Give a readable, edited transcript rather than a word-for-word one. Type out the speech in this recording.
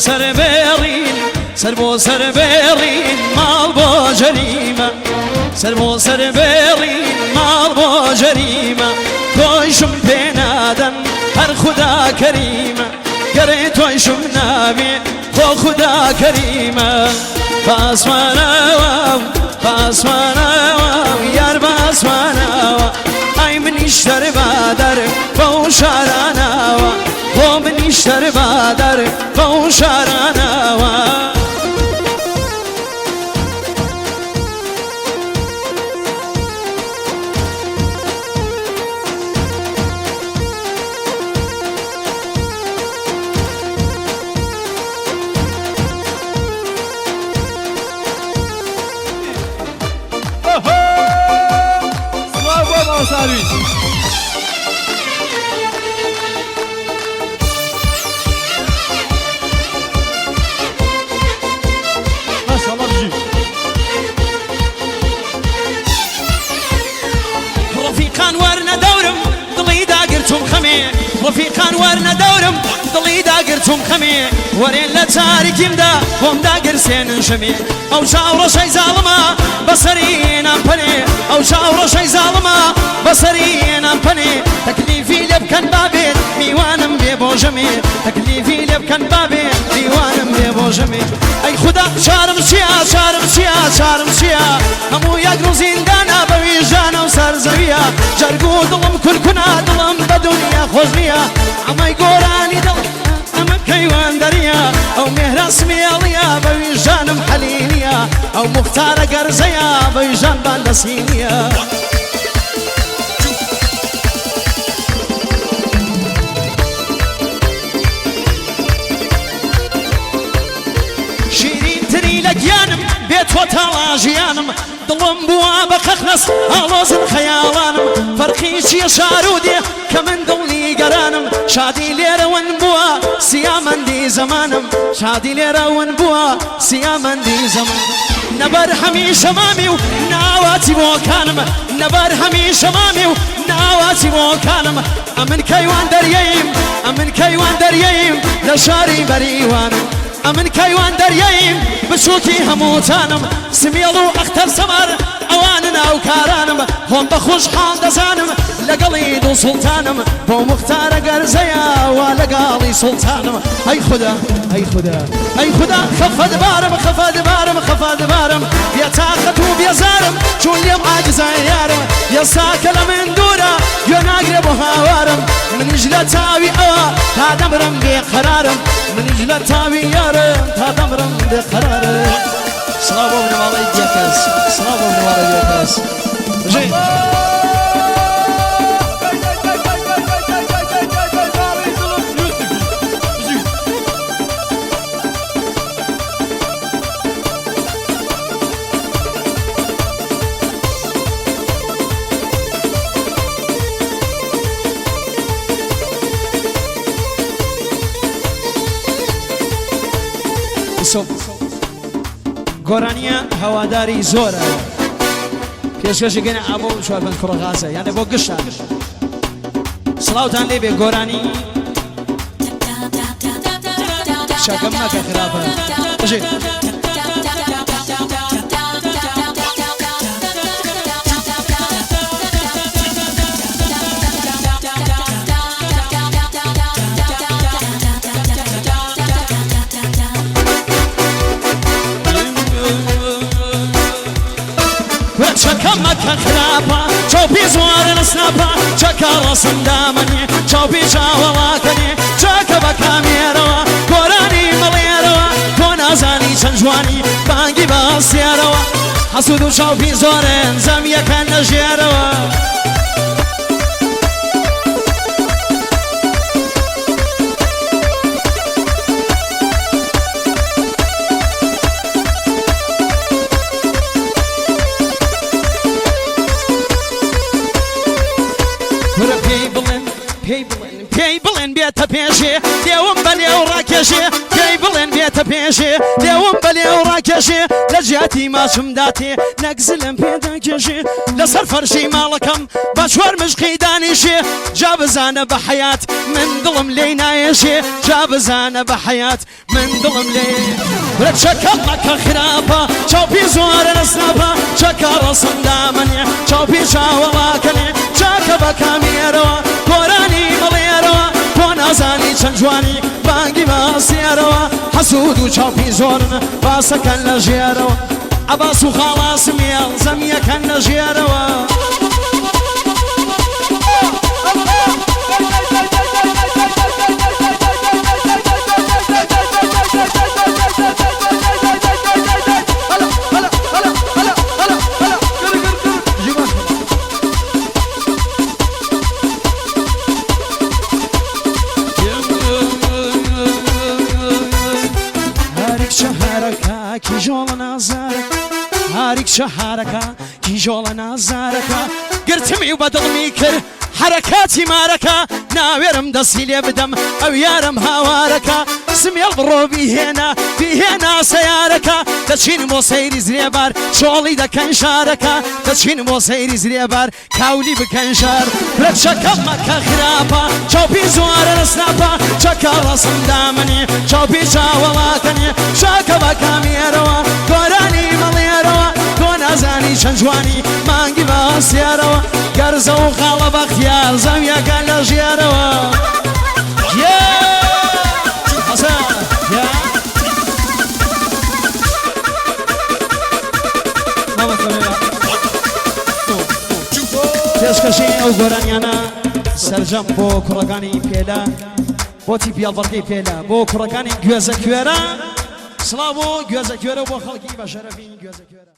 سەر بێڕین، سەر بۆ سەر بێڕین ماڵ بۆ جەریمە، سەر بۆ سەر بێڕین ماڵ بۆ جەریمە. تۆیشم پێ نادەن هەر خودا کەریمە، گەرێ تۆیشم ناوێ خۆ خودا کەریمە. باسمانەوە باسمانەوە یار باسمانەوە، ئای منیش دەربادەر بەو شارانەوە، بۆ منیش دەربادەر بەو شارانەوە. سڵاو بۆ مامۆستا لویس. ماشاءالله بژی. ڕەفیقان وەرنە دەورم دڵی داگرتوم خەمێ، ڕەفیقان وەرنە دەورم دڵی داگرتوم خەمێ، وەرێن لە تاریکیمدا بۆم داگرسێنن شەمێ. ئەو چاوڕەشەی زاڵمە بەسەری نام پەنێ، ئەو چاوڕەشەی زاڵمە بەسەری نام پەنێ، تەکلیفی لێ بکەن بابێت میوانم بێ بۆ ژەمێ، تەکلیفی لێ بکەن بابێت میوانم بێ بۆ ژەمێ. ئەی خودا چارم چییە، چارم چییە، چارم چییە، هەموو یەک ڕوو زیندانە بە ویژدانە و سەر زەویە، جەرگ و دڵم کورکونا دڵم بە دونیا خۆش نییە، ئەمەی گۆرانی دڵ ئەمە کەیوان دەریە، ئەو مێهرە سمێڵیە بە ویژدانم حەلینیە، ئەو موختارە گەرزەیە بە ویژدان بان دەسینیە. شیرینتری لە گیانم بێ تۆ تاڵا ژیانم، دڵم بووە بە قەقنەس ئاڵۆزن خەیاڵانم، فەرقی چییە شار و دێ کە من دڵ نیگەرانم، شادی لێرە ون بووە سیامەندی زەمانم، شادی لێرە ون بووە سیامەندی زەمانم. نەبەر هەمیشە مامی و ناواتی بۆکانم، نەبەر هەمیشە مامی و ناواتی بۆکانم، ئەمن کەیوان دەریەیم، ئەمن کەیوان دەریەیم لە شاری بەریوانم، ئەمن کەیوان دەریەیم بچووکی هەمووتانم، سمێڵ و ئەختەر سەمەر ئەوان ناوکارانم، خۆم بە خوشحاڵ دەزانم لەگەڵی دوو سوڵتانم، بۆ موختارە گەرزەیە وا لەگەڵی سوڵتانم. ئەی خودا ئەی خودا ئەی خودا خەفەتبارم، خەفەتبارم، خەفەتبارم، بێتاقەت و بێزارم، چون لێم عاجزە یارم، ئێستا کە لە من دوورە گوێ ناگرێ بۆ هاوارم، منیش لە چاوی ئەوە تا دەمرم بێقەرارم، منیش لە چاوی یارم تا دەمرم بێقەرارم. سڵاو بۆ بنەماڵەی بێکەس، سڵاو بۆ بنەماڵەی بێکەس. بژین. گۆرانیە هەواداری زۆرە پێشکەشی گەنە ئابۆ و چواربەند کوڕە غازە یانە بۆ گشتان سڵاوتان لێ بێ. گۆرانی شەکەم مەکە خراپە. بژێ. چەکە مەکە خراپە چاوپی زوارە لە سناپە، چەکە ڕەسم دامەنێ چاوپی چاوەڵاکەنێ، چەکە بە کامێرەوە گۆرانی مەڵێرەوە، تۆ نازانی چەند جوانی بانگی بە هەستیارەوە، حەسوود و چاوپی زۆرن زەمیەکان لە ژێرەوە. کورە پێی بڵێن، پێی بڵێن، پێی بڵێن بێتە پێشێ، لێوم بە لێو ڕاکێشێ، پێی بڵێن بێتە پێش. داکێشێ لێوم بە لێو ڕاکێشێ لە جیاتی ماچم داتێ نەک زلم پێ داکێشێ لەسەر فەرشی ماڵەکەم بە چوار مشقی دانیشێ جا بزانە بە حەیات من دڵم لێی نایەشێ جا بزانە بە حەیات من دڵم لێ برە چەکە مەکە خراپە چاو پی زۆرە لە سناپە چەکە ڕەسم دامەنێ چاو پی چاوەڵاکەنێ چاکە بە کامێرەوە گۆرانی مەڵێرەوە تۆ نازانی چەند جوانی بانگی ماسیارەوە حەسوود و چاو پی زۆرن باسەکەن لە ژێرەوە عەباس و خاڵا سمێڵ زەمیەکەن لە ژێرەوە. هاریکچە هارەکە کیژۆڵە نازارەکە هاریکچە هارەکە کیژۆڵە نازارەکە گرتمی و بەدڵمی کرد حەرەکاتی مارەکە ناوێرم دەستی لێ بدەم ئەو یارم هاوارەکە سمێڵ بڕۆ بیهێنە بیهێنا سەیارەکە دەچین بۆ سەیری زرێبار چۆڵی دەکەن شارەکە دەچین بۆ سەیری زرێبار کاولی بکەن شار لە چەکە مەکە خراپە چاو پی زۆرە لە سناپە چەکە ڕەسم دامنی چاو پی چاوەڵاکەنی چاکە بە کامێرەوە گۆرانی مەڵێرەوە تۆ نازانی چەند جوانی مانگی باسیارەوە گەرزە و خاڵە بەختیار زەویەکە لە ژێرەوە پێشکەشی ئەو گۆرانیانە سەرجەم بۆ کوڕەکانی پێلە بۆ تیپی هەڵبەڕکەی پێلە بۆ کوڕەکانی گوێزە کوێرە سڵاو بۆ گوێزە کوێرە و بۆ خەڵکی بە شەرەفی گوێزە کوێرە.